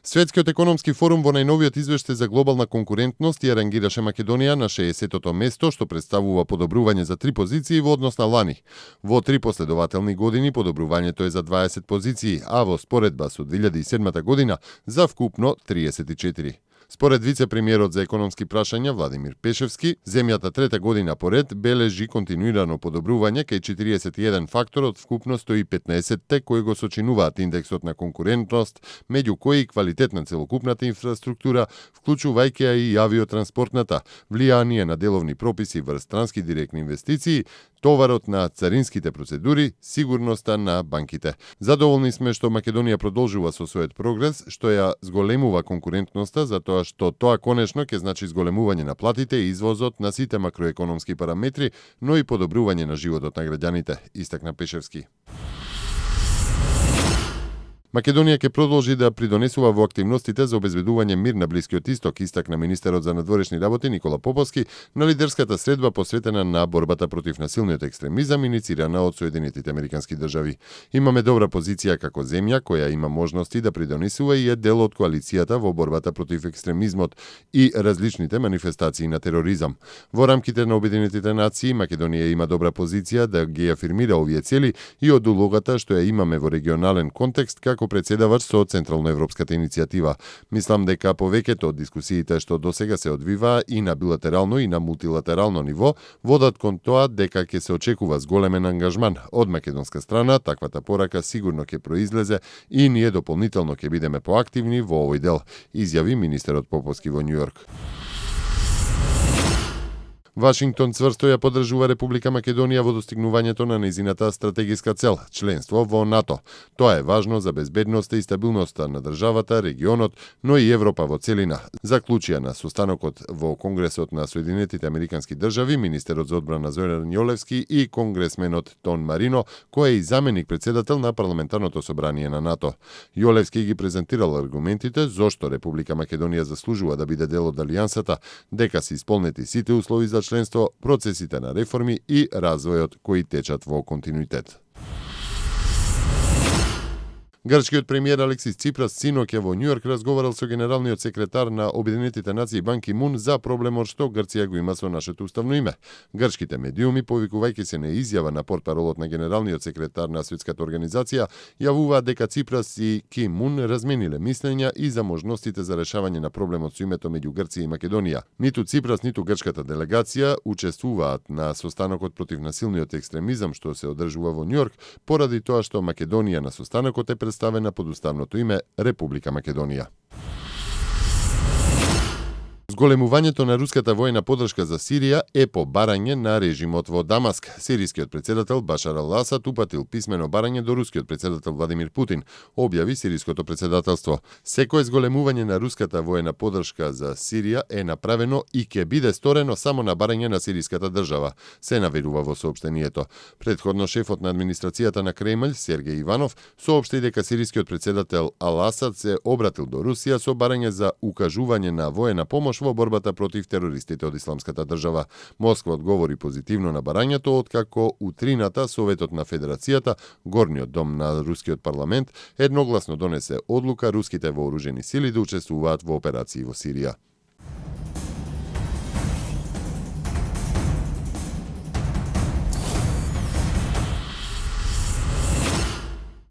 Светскиот економски форум во најновиот извештај за глобална конкурентност ја рангираше Македонија на 60-тото место, што представува подобрување за 3 позиции во однос на лани. Во 3 последователни години подобрувањето е за 20 позиции, а во споредба со 2007 година за вкупно 34. Според вице-премиерот за економски прашања Владимир Пешевски, земјата трета година поред бележи континуирано подобрување кај 41 фактор од вкупно 115-те кои го сочинуваат индексот на конкурентност, меѓу кои квалитет на целокупната инфраструктура, вклучувајќи и авиотранспортната, влијание на деловни прописи врз странски директни инвестиции, товарот на царинските процедури, сигурноста на банките. Задоволни сме што Македонија продолжува со својот прогрес, што ја зголемува конкурентноста, затоа што тоа конечно ќе значи зголемување на платите и извозот на сите макроекономски параметри, но и подобрување на животот на граѓаните, истакна Пешевски. Македонија ќе продолжи да придонесува во активностите за обезбедување мир на Блискиот Исток, истакна министерот за надворешни работи Никола Поповски на лидерската средба посветена на борбата против насилниот екстремизам иницирана од Соединетите Американски држави. Имаме добра позиција како земја која има можности да придонесува и е дел од коалицијата во борбата против екстремизмот и различните манифестации на тероризам. Во рамките на Обединетите нации Македонија има добра позиција да ги афирмира овие цели и од улогата што ја имаме во регионален контекст како председавач со Централноевропската иницијатива. Мислам дека повеќето од дискусиите што досега се одвиваа и на билатерално и на мултилатерално ниво водат кон тоа дека ќе се очекува зголемен ангажман од македонска страна. Таквата порака сигурно ќе произлезе и ние дополнително ќе бидеме поактивни во овој дел, изјави министерот Поповски во Њујорк. Вашингтон цврсто ја поддржува Република Македонија во достигнувањето на нејзината стратегиска цел – членство во НАТО. Тоа е важно за безбедноста и стабилноста на државата, регионот, но и Европа во целина. Заклучија на состанокот во Конгресот на Соединетите Американски држави министерот за одбрана Зоран Јолевски и конгресменот Тон Марино, кој е и заменик председател на парламентарното собрание на НАТО. Јолевски ги презентирал аргументите зошто Република Македонија заслужува да биде дел од алијансата, дека се исполнети сите услови за членство, процесите на реформи и развојот кои течат во континуитет. Грчкиот премиер Алексис Ципрас синоќа во Њујорк разговарал со генералниот секретар на Обединетите нации Бан Ки Мун за проблемот што Грција го има со нашето уставно име. Грчките медиуми, повикувајќи се на изјава на портпаролот на генералниот секретар на Светската организација, јавуваат дека Ципрас и Ки Мун размениле мислења и за можностите за решавање на проблемот со името меѓу Грција и Македонија. Ниту Ципрас, ниту грчката делегација учествуваат на состанокот против насилниот екстремизам што се одржува во Њујорк, поради тоа што Македонија на состанокот е представена под уставното име Република Македонија. Зголемувањето на руската војна поддршка за Сирија е по барање на режимот во Дамаск. Сирискиот председател Башар ал-Асад упатил писмено барање до рускиот председател Владимир Путин, објави сириското председателство. Секое зголемување на руската војна поддршка за Сирија е направено и ќе биде сторено само на барање на сириската држава, се наверува во соопштението. Претходно шефот на администрацијата на Кремљ Сергеј Иванов соопшти дека сирискиот председател Ал-Асад се обратил до Русија со барање за укажување на воена помош во борбата против терористите од Исламската држава. Москва одговори позитивно на барањето, откако утрината Советот на Федерацијата, горниот дом на рускиот парламент, едногласно донесе одлука руските вооружени сили да учествуваат во операции во Сирија.